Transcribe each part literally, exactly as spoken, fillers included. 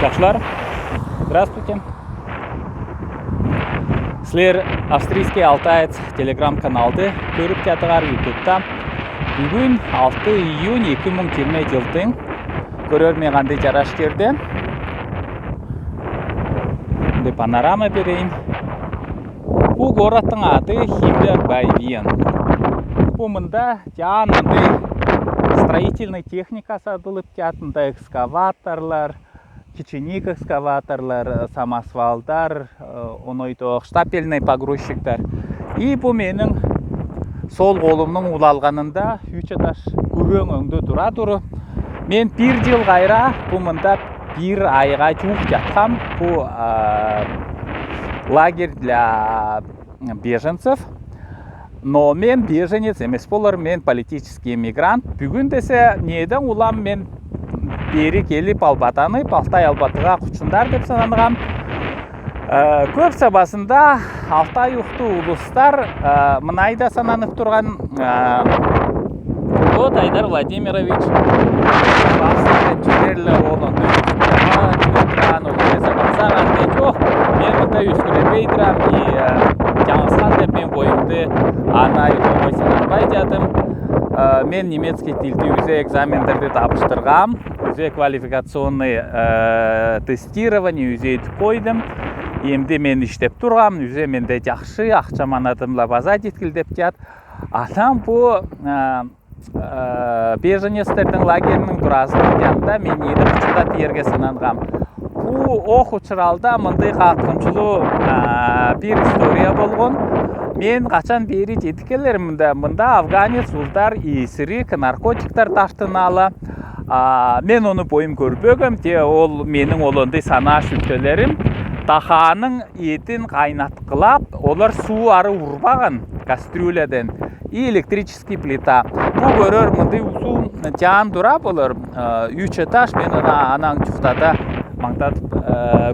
Чашлар, здравствуйте. Силер «Австрийский алтаец» Telegram каналды көрүп чададар ютубта. Бүгүн алты июнь эки муң жыйырма жылдың. Көрер мен кандай жараш жерде. Мындай панорама берейин. Бу городтың аты Himmler bei Wien. Бу мында жаан мындай строительный техника сатылып жат, мындай экскаваторлар, кичиник экскаваторлар, самосвалдар, оной да штапельный погрузчиктер. И бу менің сол колымның улалганында юч этаж күрең өңдө тура туры. Мен бир жыл кайра бу мында бир айга жуук жаткам. Бу лагерь для беженцев. Но мен беженец эмес болар, мен политический мигрант. Бүгүн десе, неден улам мен бери келип, Албатаны, Алтай Албатыга кучундар деп сананам. Көп сабасында Алтай юхту улустар мынай да сананып турган. Вот Айдар Владимирович, Австриядан жибериле, ол онда Австрияга жибериле, ол эсе басаган дейт. Ох, мен мында өскүребей турам, и жаңылысхан деп мен бойымды анай оңой санатпай жатам. Мен немецкий тилди үзе экзамендерди тапшыргам, үзе квалификационный тестирование үзе этип койдум. Эмди мен иштеп тургам, үзе менде жакшы, акча-манатым ла база жеткил деп жат. Анан бу беженецтердин лагеринин туразынын жанында мен эди учурда тиерге санангам. Бу ох учуралда мындай каткынчылуу бир история болгон. Мен качан бери жетип келерим мында, мында афганец улдар исирик наркотиктер тартынала. Мен ону бойым көрбөгем, те ол менин олондай санаа шүттелерим. Тахаанын этин кайнаткылап, олар суу ары урбаган кастрюлядан. И электрический плита. Бу көрөр мындай узун жаан тура болар, юч этаж, мен аны анан чуктада маңдатып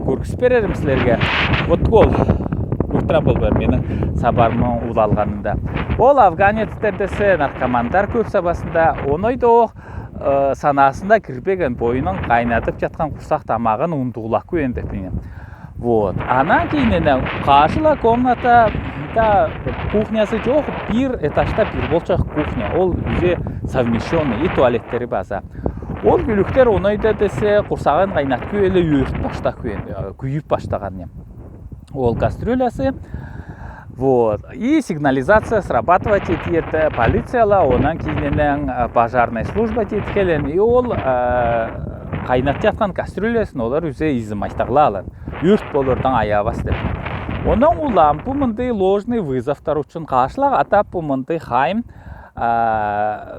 көргүзүп берерим силерге. Вот ол. Көртүрөм болбор менин сабарымын улалганында. Ол афганецтер десе наркомандар көп сабасында, оной да ох санаасында кирбеген, бойунан кайнатып жаткан курсак тамагын ундуулак күйөндө. Вот. Анан кийининен кашла комната да кухнясы жок, бир этажда бир болчок кухня. Ол үзе совмещённый, и туалеттери база. Ол күлүктер оной да десе курсагын кайнат күйеле өрт баштак күйен, күйүп баштаган не. Ол кастрюлясы. Вот. И сигнализация срабатывать этип, полицияла, онан кийининен пожарная служба жеткелген. И ол кайнат жаткан кастрюлясын олар үзе измайдагыла алат. Өрт болордан аябас деп. Онан улам бу мындай ложный вызовтар учун кашлак атап бу мындай хайм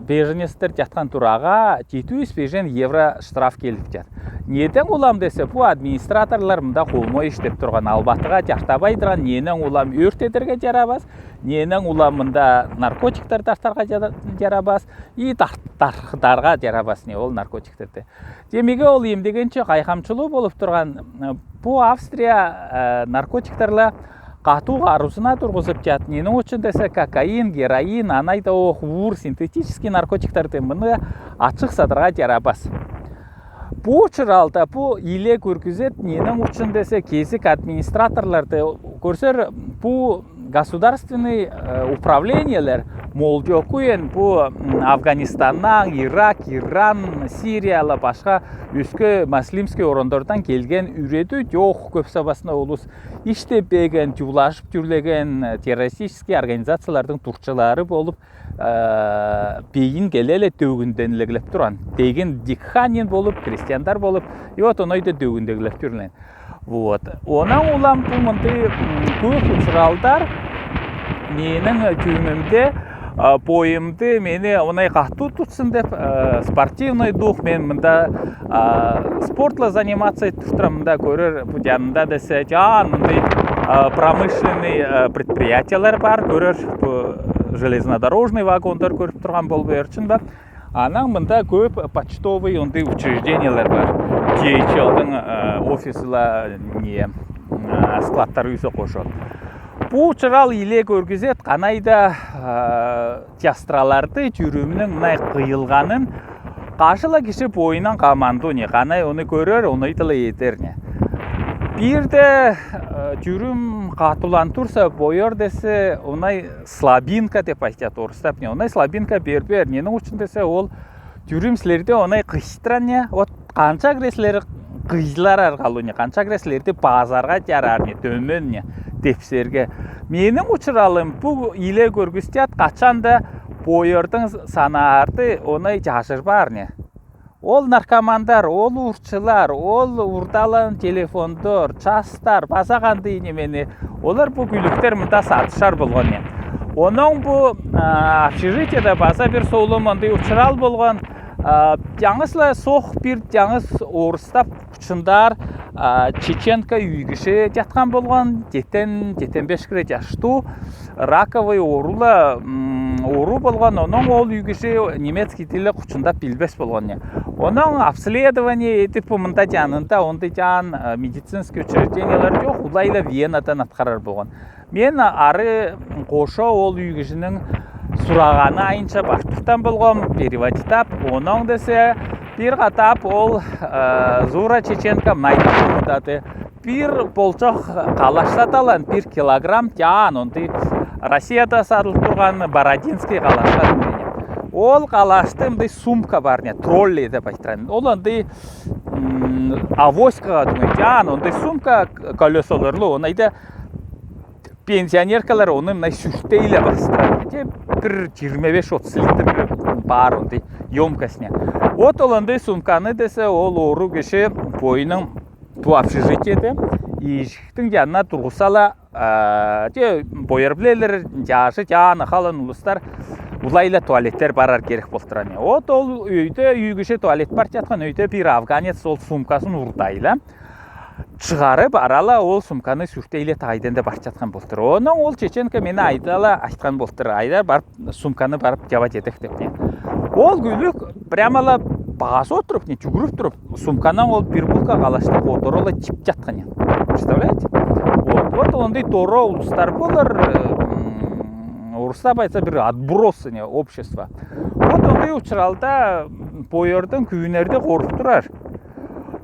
беженецтер жаткан турага жети юз бежен евро штраф келип жат. Неден улам десе, бу администраторлар мында колмо иштеп турган, Албатыга жартабай турган, неден улам өрт этерге жарабас, неден улам мында наркотиктер тартарга жарабас, и таркытарга жарабас не ол наркотиктерди. Демеги ол эмдегенче кайгамчылуу болуп турган. Бу Австрия наркотиктерле катуу каруусуна тургузуп жат. Неден учун десе, кокаин, героин, анай да ох уур синтетический наркотиктерди мында ачык сатарга жарабас. Бу учуралда бу иле көргүзет, неден учун десе, кезик администраторларды көрсөр, бу государственный управлениелер молжок күйен бу Афганистаннан, Ирак, Иран, Сирияла башка өске муслимский орондардан келген, үреди жок, көп сабасында улус иштебеген, жуулашып жюрлеген, террористический организациялардын турчулары болуп, бейин келеле төгүнденлеглеп турган. Тегин дикханин болуп, крестьяндар болуп, и вот оной да төгүндеглеп жюрлеген. Вот. Онан улам бу мындай көп учуралдар менин күүмүмде, бойымды мени оной катуу тутсун деп, спортивный дух, мен мында спортла заниматься этип турам, мында көрөр, бу жанында десе жаан мындай промышленный предприятиелер бар, көрөр, бу железнодорожный вагондар көрүп турган болбой эрчин ба. Анан мында көп почтовый ондай учреждениелер бар. Ди эйч элдин офисла не складтар үзе кошот. Бу учурал иле көргүзет, канайда частраларды жюрюмнүн мынай кыйылганын. Каждый киши пойнан командуни, канай оны көрөр, оной тала эдерни. Бирде, э, тюрюм катулан турса, пойор десе, оной слабинка деп айтады орыстап не. Оной слабинка бербер, ненің учун десе, ол тюрюм силерде оной кыйыстыран не. Вот канча кире силер кыйылар аргалуни, канча кире силерди пазарға чарарни, төмен не, тепсерге. Менің учуралым бу иле көргүстет, качанда пойордың санаарды оной чажырбаар не. Ол наркомандар, ол урчылар, ол урдалаан телефондар, частар, база кандый немени, олар бу күлүктер мында сатышар болган не. Оноң бу, а, общежитиеде база бир соолуум андый учурал болган, а, чаңгыс ла сох бир чаңгыс орыстап кучундар, а, чеченка үй киши чаткан болган, четен, четен беш кире чаштуу, раковый орула, м, ору болган, оноң ол үй киши немецкий тилде кучундап билбес болган не. Оноң обследование этип, бу мында чанында, ондай чаан, а, медицинский учреждениелер чок, улайла Венадан аткарар болган. Мен ары кошо ол үй кишиниң сураганы айынча бартыртан болгам, переводитап, оноң десе бир катап ол, э, Зура Чеченко мынай айтады, бир полчок калаш саталаан, бир килограмм чаан, ондай Россияда сатылып турган Бородинский калаш саталаан. Ол калашты мындай сумка бар не, троллей деп айтыран. Ол ондай, м, авоськага деңей чаан, ондай сумка колесоларлы, онайда пенсионеркалар оны мынай сүртейле бастырады. Те бир жыйырма беш-отуз литр бир бар ондай ёмкостьне. Вот ол ондай сумканы десе, ол ору киши пойның бу общежитиеде ийжиктиң чанына тургузала, а, те пойор билелер, чашы, чааны халан улустар улайла туалеттер барар керек болтур ане. Вот ол үйде, үй киши туалет бар чаткан үйде бир афганец ол сумкасын урдайла чыгарып, арала ол сумканы сүртейле тайденде бар чаткан болтур. Оноң ол Чеченко мени айдала айткан болтур. Айда барып, сумканы барып чаба чедек деп не. Ол күлүк прямала баас отуруп, не, чүгүрүп туруп, сумканаң ол бир булка калашты которола чип чаткан. Представляете? Вот, вот ондай торо улустар болар, м, орыстап айтса, бир отбросы, не, общества. Вот ондай учуралда пойордың күүнерде коркуп турар.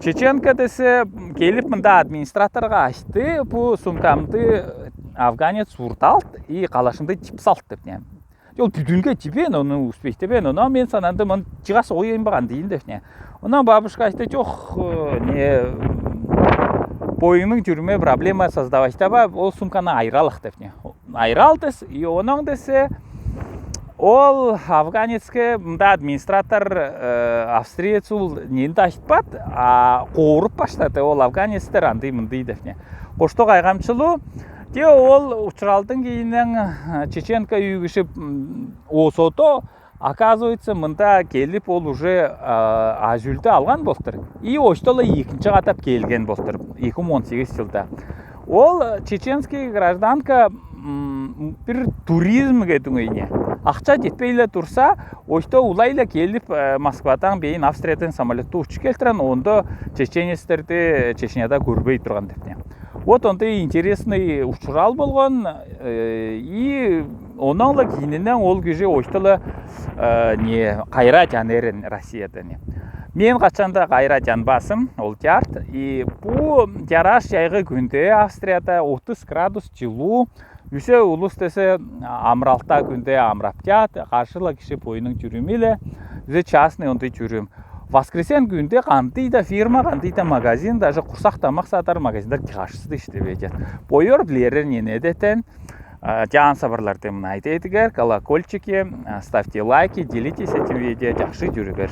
Чеченко десе келип мында администраторга айтты, бу сумкамды афганец урдалды и калашымды чип салды деп не. Ол бүдүнге чибен, оны успейт деп не. Онаң мен санандым, мын чыгас ойын баган дейин деп не. Онаң бабушка айтты, жок, э, не, пойыңның жүрме проблема создавать таба, ол сумканы айыралах деп не. Айыралдыс, и онаң десе, ол афганецке мында администратор, э, австриец ол ненде айтпат, а кооруп баштады, ол афганецтер андый-мындый деп не. Кошто кайгамчылуу, те ол учуралдың кийинен, э, Чеченко үй киши, м, осото, оказывается, мында келип ол уже, э, азюльди алган болтур. И оштола экинчи катап келген болтур, эки муң он сегиз жылда. Ол, э, чеченский гражданка, м, бир туризмге деңей не. Акча жетпейле турса, ошто улайла келип, э, Москвадан бейин Австриядан самолётта учуп келтирен, онда чеченецтерди Чечняда көрбей турган деп не. Вот ондай интересный учурал болган, э, и онаң ла кийининен ол киши оштола, э, не, кайра чанерин Россияда не. Мен качанда кайра чанбасым, ол чарт. И бу чараш чайгы күнде Австрияда отуз градус жылуу, үзе улус десе амыралта күнде амырап чаат, каршыла киши пойының жүрүмү иле, үзе частный ондай жүрүм. Воскресен күнде кандый да фирма, кандый да магазин, даже курсак тамак сатар магазиндар чыгашсыз иштебей чаат. Пойор билерер не, не детен, а, чаан сабарларды мына айтайдыгер, колокольчики, а, ставьте лайки, делитесь этим видео, жакшы жүрүгер.